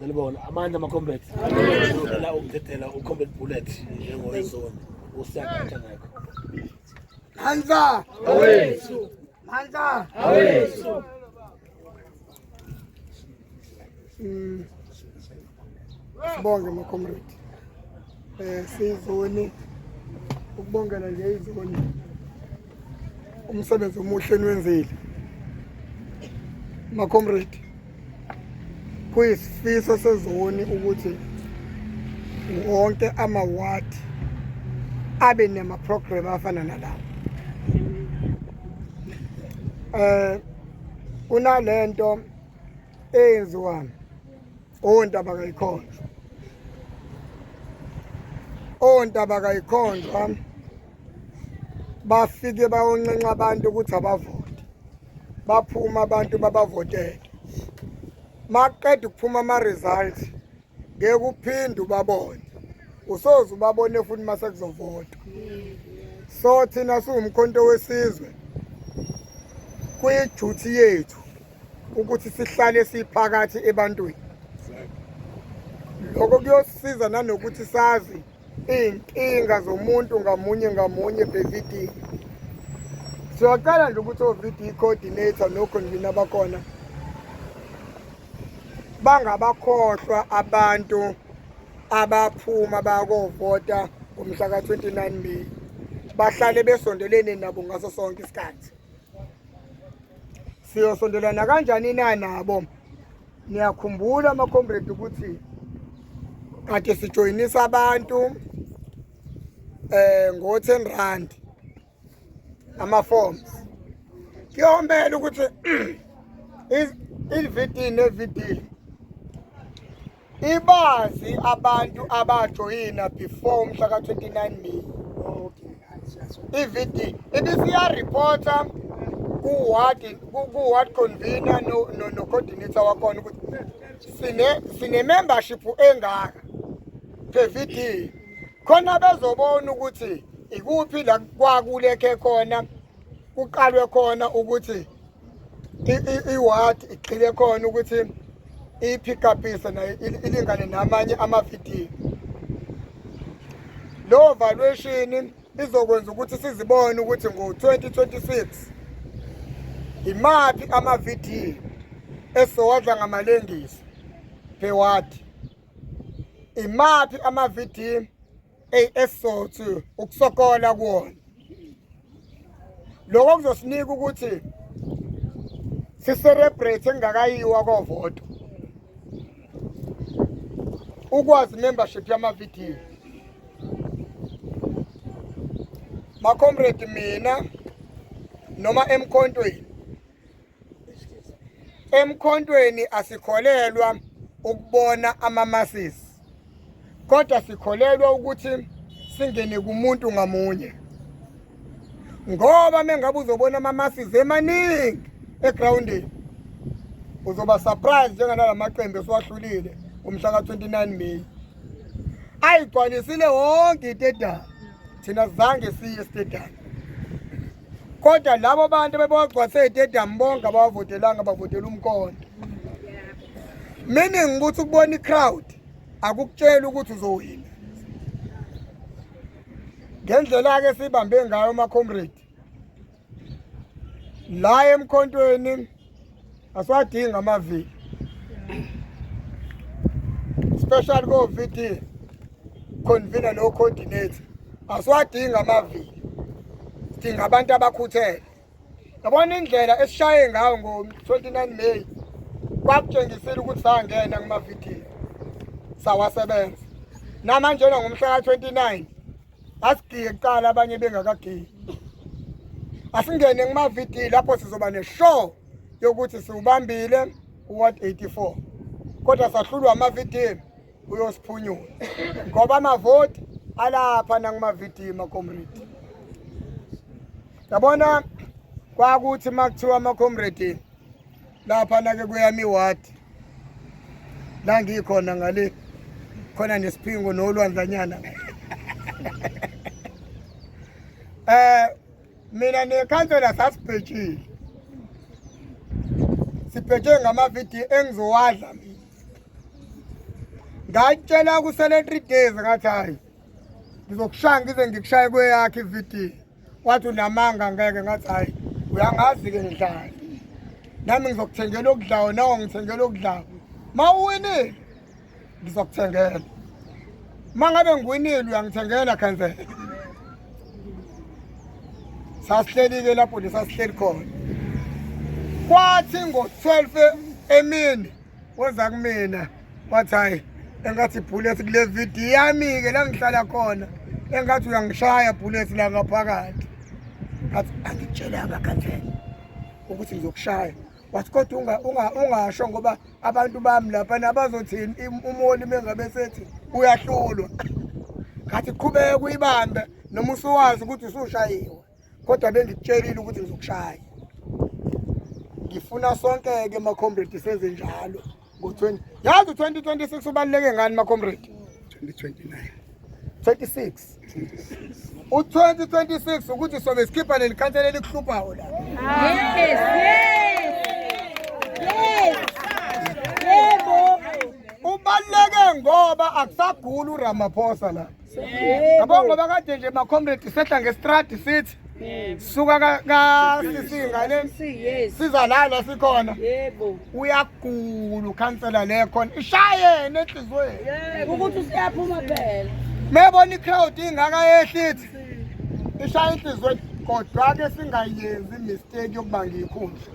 Ngilibona amandla ama-comrades. Ngicela ukudedela u-comrade Bullet njengoyizoni usiyakhatha ngakho. Mandla! Awethu. Mandla! Awethu. Sibonge ma comrade. Sizoni ukubongela nje izoni umsebenzi omuhle niwenzile. Ma comrade kuyisifiso sezoni ukuthi wonke amawadi abe nama-program afana nalawo. Kunalento eyenziwa ontaba kayikhonjwa, ontaba kayikhonjwa bafike bayonxenxa abantu ukuthi abavote, baphuma abantu babavotele. Maqeda ukuphuma ama-results ngeke uphinde ubabone, usoze ubabone futhi mase kuzovotwa. So thina siwumkhonto wesizwe kuyiduty yethu ukuthi sihlale siphakathi ebantwini. Lokho kuyosisiza nanokuthi sazi iy'nkinga zomuntu ngamunye ngamunye per-VD. Siyacela nje ukuthi o-VD coordinator no-convener bakhona bangabakhohlwa abantu abaphuma bayakovota ngomhla ka-29 May, bahlale besondelene nabo ngaso sonke isikhathi. Siyosondelana kanjani na nabo? Niyakhumbula ama-comrade ukuthi kade sijoyinisa abantu ngo-10 rand ama-forms. Kuyomele ukuthi i-VD ne-VD ibazi abantu abajoyina before umhla ka-29 May. I-VD ibisiya-reporta ku-ward convener no-coordinator wakhona ukuthi sine membership engaka per VD, khona bezobona ukuthi ikuphi la kwakulekhe khona, kuqalwe khona ukuthi i-ward igxile khona ukuthi ipick-upise nayo ilingane namanye ama-VD. Lo valuation izokwenza ukuthi sizibone ukuthi ngo-2026 imaphi ama-VD esizowadla ngamalengiso per ward, imaphi ama-VD esizothi ukusokola kuwona. Lokho kuzosinika ukuthi si-celebrate engakayiwa kovoto, ukwazi membership yama-VD. Ma-comrade, mina noma emkhontweni asikholelwa ukubona ama-masses, kodwa sikholelwa ukuthi singene kumuntu ngamunye, ngoba mengabe uzobona ama-masses emaningi egroundini uzoba surprise njenganala maqembu esiwahlulile ngomhla ka-29 May ayigcwalisile wonke itedium. Thina zange siye estadium, kodwa labo bantu bebewagcwalise itedium bonke abawavotelanga, bavotela umkhonto, meaning ukuthi ukubona i-crowd akukutsheli ukuthi uzowina. Ngendlela-ke sibambe ngayo ama-comrade la emkhontweni, asiwadingi amavili special ko-VD convener no-coordinator, asiwadingi amavili, sidinga abantu abakhuthele. Yabona indlela esishaye ngayo ngo-29 May kwakutshengisile ukuthi sangena kuma-VD sawasebenza. Namanje ngomhla ka-29 asigiye kuqala abanye bengakagiyi, asingene kuma-VD lapho sizoba ne-show yokuthi siwubambile u-ward 84, kodwa sahlulwa ama-VD uyosiphunyula ngoba amavoti alapha nakuma-VD ma-comrade. Yabona kwakuthi makuthiwa ama-comrade lapha nake kuyami iwadi la ngikhona ngale khona nesiphingo nolwandlanyana, mina nekhansela sasibhejile, sibheje ngama-VD engizowadla mina. Ngatshela kusele 3 days ngathi hayi ngizokushaya ngize ngikushaye kweyakho ividiyo. Wathi unamanga ngeke ngathi hayi uyangazi-ke ngidlala. Nami ngizokuthengela okudlayo nawe ngithengela okudlayo. Mawuwinile ngizokuthengela. Mangabe ngiwinile uyangithengela khansela. Sasihleli-ke lapho nje sasihleli khona. Kwathi ngo-12 emini weza kumina wathi hayi engathi bullet kule video yami-ke la ngihlala khona engathi uyangishaya bullet la ngaphakathi. Ngathi angikutshelanga khansela ukuthi ngizokushaya. Wathi kodwa ungasho ngoba abantu bami lapha nabazothini umholi mengabe sethi uyahlulwa. Ngathi qhubeka uyibambe noma usuwazi ukuthi usushayiwe kodwa bengikutshelile ukuthi ngizokushaya. Ngifuna sonke-ke ma-comrade senze njalo ngo-20 yazi u-2026 ubaluleke ngani ma-comrade? 2029 26 u-2026 ukuthi sobe sikhipha leli khansela elikuhluphayo la. Yes, yes. Yes. Yebo. Ubaluleke ngoba akusaguli uRamaphosa la. Yabo ngoba kade nje ma-comrade sehla ngestradi sithi suka ka-CC ngale Yes. siza la la sikhona. Yebo. Uyagula ukhansela le khona ishayene enhliziyweni. Yebo. Ukuthi usiyaphuma phela. Mebona i-crowd ingaka yehlithi ishaya enhliziyweni kodwa ke singayenzi mistake yokuba ngiyikhundla.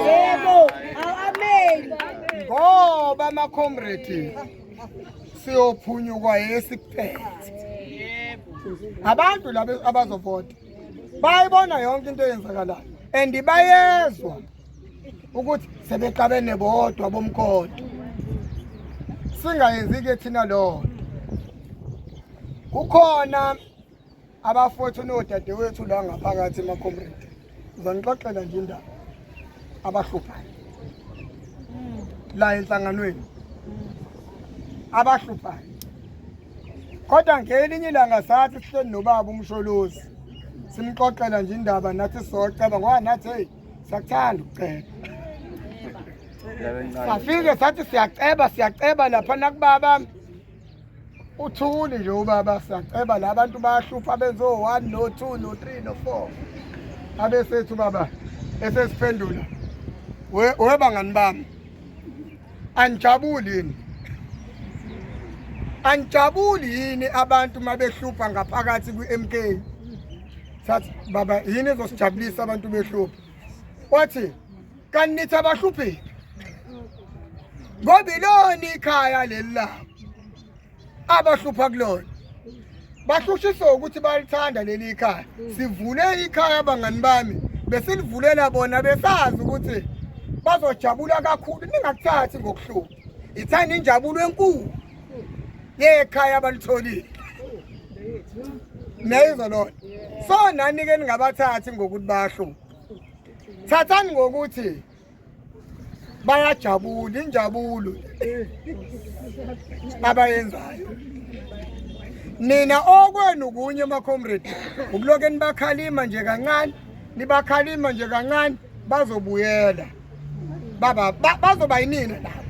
Yebo. Amen. Ngoba ama-comrade siyophunyukwa yesikuphethe. Abantu laba abazovota bayibona yonke into eyenzakalayo and bayezwa ukuthi sebexabene bodwa bomkhonto. Singayenzi ke thina loo nto. Kukhona abafowethu nodadewethu la ngaphakathi ema-comrade. Ngizonixoxela nje indaba abahluphayo la enhlanganweni abahluphayo. Kodwa ngelinye ilanga sathi sihleli nobaba uMsholozi simxoxela nje indaba nathi soceba ngoba nathi hey siyakuthanda ukuceba. Safike sathi siyaceba siyaceba lapha nakubaba uthuli nje ubaba siyaceba la abantu bayahlupha benze o-1 no-2 no-3 no-4 abesethu baba esesiphendula we bangani bami anijabuli yini anijabuli yini abantu mabehlupha ngaphakathi kwi-MK sathi baba yini ezosijabulisa abantu behlupha wathi kanti nithi abahlupheki ngoba ilona ikhaya leli labo abahlupha kulona bahlushiswa ukuthi balithanda leli ikhaya sivule ikhaya bangani bami besilivulela bona besazi ukuthi bazojabula kakhulu ningakuthathi ngokuhlupha ithanda injabulo enkulu yekhaya abalitholile niyayizwa lona so nani-ke ningabathathi ngokuthi bayahlupha thathani ngokuthi bayajabula injabulo abayenzayo nina okwenu kunye ma-comrade ukuloke nibakhalima nje kancane nibakhalima nje kancane bazobuyela baba bazoba yinina nabo.